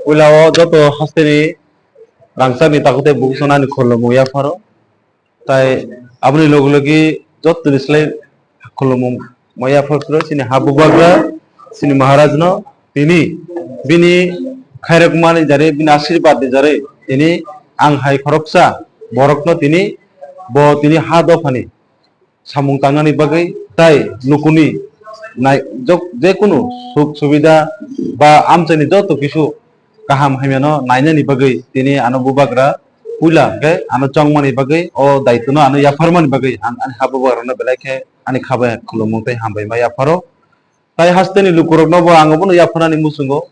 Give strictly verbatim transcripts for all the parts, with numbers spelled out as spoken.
Puila o joto hasteni rangchakni takhuk tei bukhuk chonani khulumung yapharo. Tai aboni logi logi jottoni slai khulumung ma yaphar phiro chini ha bubagra, chini Maharaj no tini bini khairokmani jari, bini ashirbad ni jari tini ang hai khoroksa borok no tini bo tini ha dophani samung tangnani bagwi tai lukuni nai-, jok-, jekunu suk subida ba amchaini joto kisu kaham hamyano nainani bagwi tini ano bubagra puila hwnkhe ano chongmani bagwi o daitwno ano yapharmani bagwi ang ani ha bubagrano belai khe ani kha bai khulumung tei hambai ma yapharo. Tai hasteni lukurokno bo ang obono yapharnani muchungo.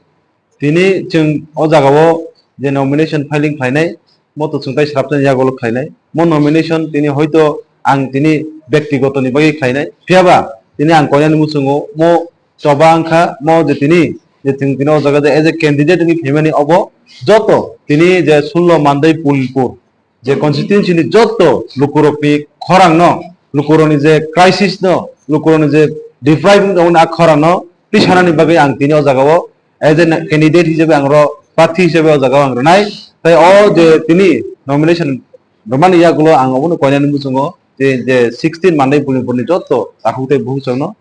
Tini chwng o jagao je nomination filing khlainai, mo to chwng tai srapnani yagulo khlainai. Mo nomination tini hoito ang tini bektigotoni bagwi khlainai. Phiyaba tini ang koinani muchungo mo choba wngkha, mo je tini, je chwng tini o jaga je as a candidate wngwi phaimani obo joto tini je sullo Mandai Pulpur je constituency ni joto lukurokni khorangno, lukurokni je crisis no, lukurokni je deprive wng tongmani a khorangno tisanani bagwi ang tini o jagao as a candidate hisabe ang ro prarthi hisabe o jagao ang rwnai. Tai o je tini nomination rwmani yagulo ang obono koinani muchungo je, je sixteen Mandai Pulpurni joto takhuk tei bukhuk chwngno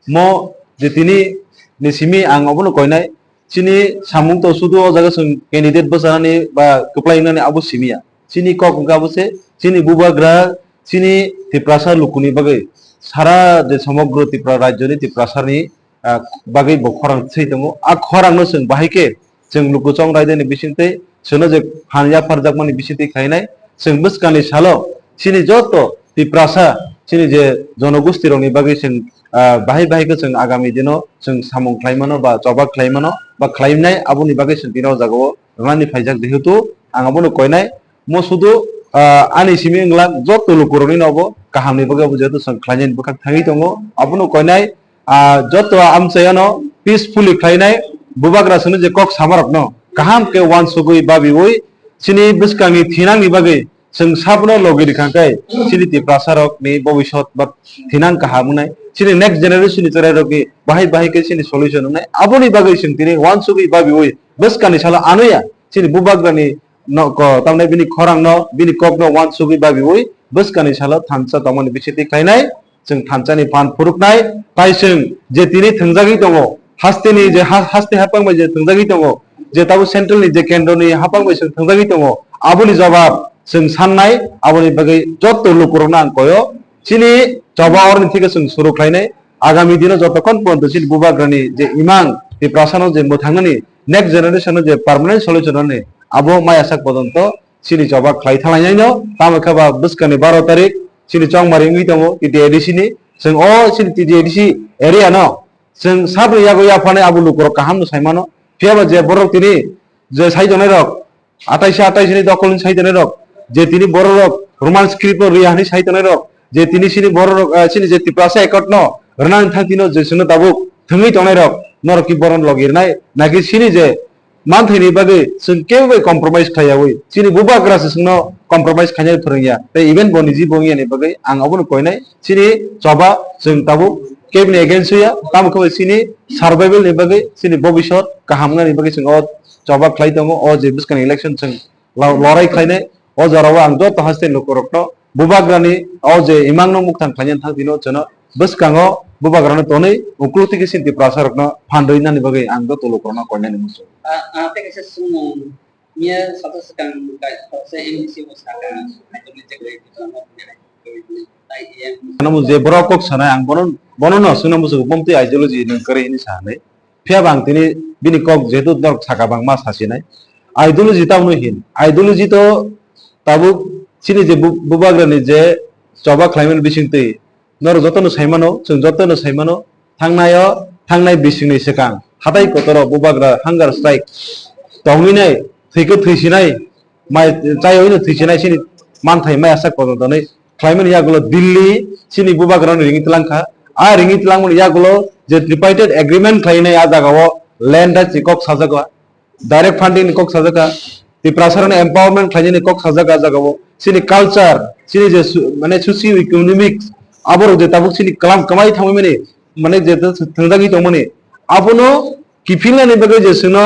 mo je tini ni simi ang obono koinai, chini samung to sudu o jaga chwng candidate bwchanani ba kwplai wngnani abo simi ya. Chini kok hwnkhe abo se, chini bubagra, chini Tiprasa lukuni bagwi, sara je somogro Tripura rajyoni Tiprasani, ah, bagwi bo khorang thwi tongo. A khorangno chwng bahai khe chwng luku chong raidani bisingtwi chwngno je phan yapharjakmani bisingtwi khlainai. Chwng bwskangni salo chini joto Tiprasa chini je jonogosti rokni bagwi chwng, ah, bahai bahai khe chwng agami dino chwng samung khlai mano ba choba khlai mano ba khlainai, aboni bagwi chwng tini o jagao rwnani phaijak, jehetu ang abono koinai. Mo sudu, ah, ani simi wngla joto lukurokni nobo kahamni bagwi obo jehetu chwng khlainani bwkhak thangwi tongo, abono koinai. Ah, joto amchai ano peacefully khlainai, bubagra sino je kok samarokno kaham khe uansugwi babiwi chini bwskangni thinangni bagwi chwng sabono logi rikha khe chini Tiprasarokni bobisot ba thinang kaham wngnai, chini next generation ni chwrairokni bahai bahai khe chini solution wngnai. Aboni bagwi chwng tini uansugwi babiwi bwskangni salo anoya chini bubagrani no, ko, tamni bini khorangno, bini kokno uansugwi babiwi bwskangni salo thansa tongmani bisingtwi khlainai, chwng thansani phan phuruknai, tai chwng je tini thwngjagwi tongo, hasteni je ha-, haste haphang bai je thwngjagwi tongo, je tabuk central ni je kendro ni haphang bai chwng thwngjagwi tongo, aboni jobab chwng sannai, aboni bagwi joto lukurokno ang koyo. Chini choba oroni thike chwng suru khlainai. Agami dino jotokhon porjonto chini bubagrani je imang Tiprasano je mwthangnani, next generation no je permanent solution rwnani, abo maya sak porjonto chini choba khlai thanglainaino. Tamo khe ba bwskangni baro tarik chini chongmari wngwi tongo T T A D C ni. Chwng o chini T T A D C area no chwng sabni yago yapharnai abo lukurok kaham no sai mano. Phiyaba je borok tini je sai tongnai rok, atai se atai se ni dokol ni sai tongnai rok, je tini borok rok Roman script no riya hinwi sai tongnai rok, je tini sini borok rok, ah, sini je Tiprasa Accord no rwnani thang tino je chwngno tabuk thwngwi tongnai rok, norok ki boron logi rwnai, naki sini je manthai ni bagwi chwng kebo bai compromise khlai yawi, chini bubagra se chwngno compromise khainai phwrwng ya, tei even bo niji bo wngya ni bagwi ang abono koinai, chini choba chwng tabuk keboni against ya, tamo khe bai chini survival ni bagwi, chini bobisot kaham wngnani bagwi chwng o choba khlai tongo, o je bwskangni election chwng lo-, lorai khlainai, o jorao ang joto haste lukurokno bubagrani o je imangno mukthang khlainani thang tino chwngno bwskango bubagrano tonwi uklo tiki sinti prasarokno phan rwinani bagwi ang joto lukurokno koinani muchungo. Ah, ah, tei kaisa swngmung, miya sato swkang kaisa M D C bo sakha, haitorni je kwrwi, tai E M. Ano je borok kok sanai ang bono, bono no swngna muchungo, bomtwi ideology nwng kwrwi hinwi sa hinwi. Phiya ba ang tini bini kok jehetu norok saka bangma sasinai. Ideology tamno hin? Ideology to tabuk chini je bu-, bubagrani je choba khlaimani bisingtwi norok jotono saimano, chwng jotono saimano, thangnaio, thangnai bisingni swkang hatai kotoro bubagra hunger strike tongwinai, thwikhe thwisinai, mai chayawino thwisinai chini manthai maya sak potontonwi khlaimani yagulo Delhi chini bubagrano ringwi tlangkha. A ringwi tlangmani yagulo je tripartite agreement khlainai a jagao land rights ni kok sajakha, direct funding ni kok sajakha, Tiprasarokno empowerment khlainani kok sajakha a jagao. Chini culture, chini je su-, mane socio economics, aborok je tabuk chini kalam kamai thangwi mani, mane je thwngjagwi tongmani, abono kiphilnani bagwi je chwngno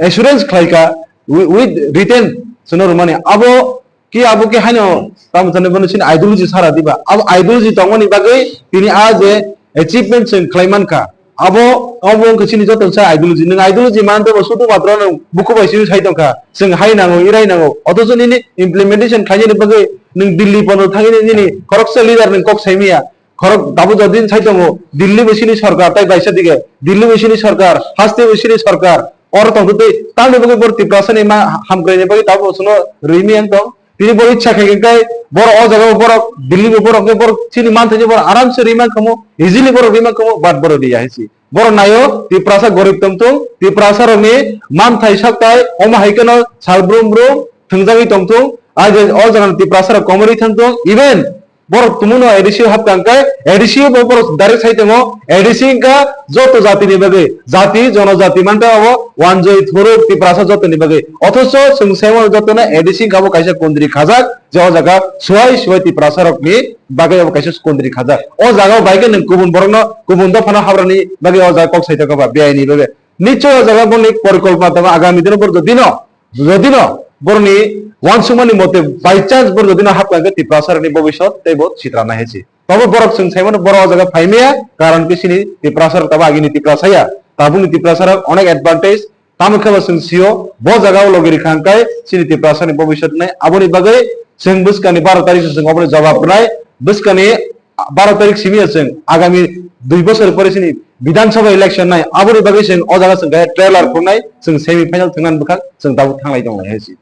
assurance khlaikha, wi-, with written chwngno rwmani. Abo ki, abo ki haino tamo jani bono chini ideology sara diba? Abo ideology tongmani bagwi tini a je achievement chwng khlai mankha. Abo, abo wngkha chini joto sa ideology. Nwng ideology man tongbo sudu matro nwng buku bai simi sai tongkha. Chwng hai nango, irai nango. Othocho nini implementation khlainani bagwi nwng Delhi pono thangwi nini khoroksa leader nwng kok sai maya. Khorok dabu jodin sai tongo, Delhi bo chini sorkar, tai baisa dige, Delhi bo chini sorkar, haste bo chini sorkar, oro tongtwtwi, tamni bagwi bor Tiprasani ma hamkraini bagwi tabuk chwngno rimi ang tong. Tini bor ichha khai khai bor o jaga borok, Delhi bo borok, borok chini manthai bor aramse rima khamu, easily borok rima khamu, but borok riya hai si. Borok naio, Tiprasa gorib tongtung, Tiprasa rokni manthai saktai, omo hai kheno sal brum brum thwngjagwi tongtung, a je o jaga Tiprasa rok komorwi thangtung, even borok tumungno A D C o hapkha hwnkhe, A D C o bo borok direct sai tongo, A D C wngkha joto jatini bagwi, jati, jonojati manta abo wanjwi thuruk Tiprasa jotoni bagwi. Othocho chwng saimano jotono A D C wngkha abo kaisa kondri khajak, je o jaga suwai suwai Tiprasa rokni bagwi abo kaisa kondri khajak. O jaga o bai khe nwng kubun borokno, kubun dophano habrani bagwi o jaga kok sai tongkha ba, biyai ni bagwi. Nichoi o jaga boni porikolpona tongo agami dino borok dino. Jodino borokni uansukmani mote by chance borok jodino hapkha hwnkhe Tiprasarokni bobisot teibo sitra nai hai se. Tobo borok chwng saimano borok o jaga phaimaya, karon khe chini Tiprasarok tabo agini Tiprasaya. Tabukni Tiprasarok onek advantage, tamo khe bo chwng sio, bo jaga o logi rikha hwnkhe chini Tiprasarokni bobisot nai. Aboni bagwi chwng bwskangni baro tarikh se chwng oboni jawab rwnai. Bwskangni baro tarikh simi ya chwng agami dui bosor pore chini Bidhan Sabha election nai, aboni bagwi chwng o jaga chwng khe trailer khungnai, chwng semi final thwngna bwkhak chwng tabuk thanglai tonglai hai se.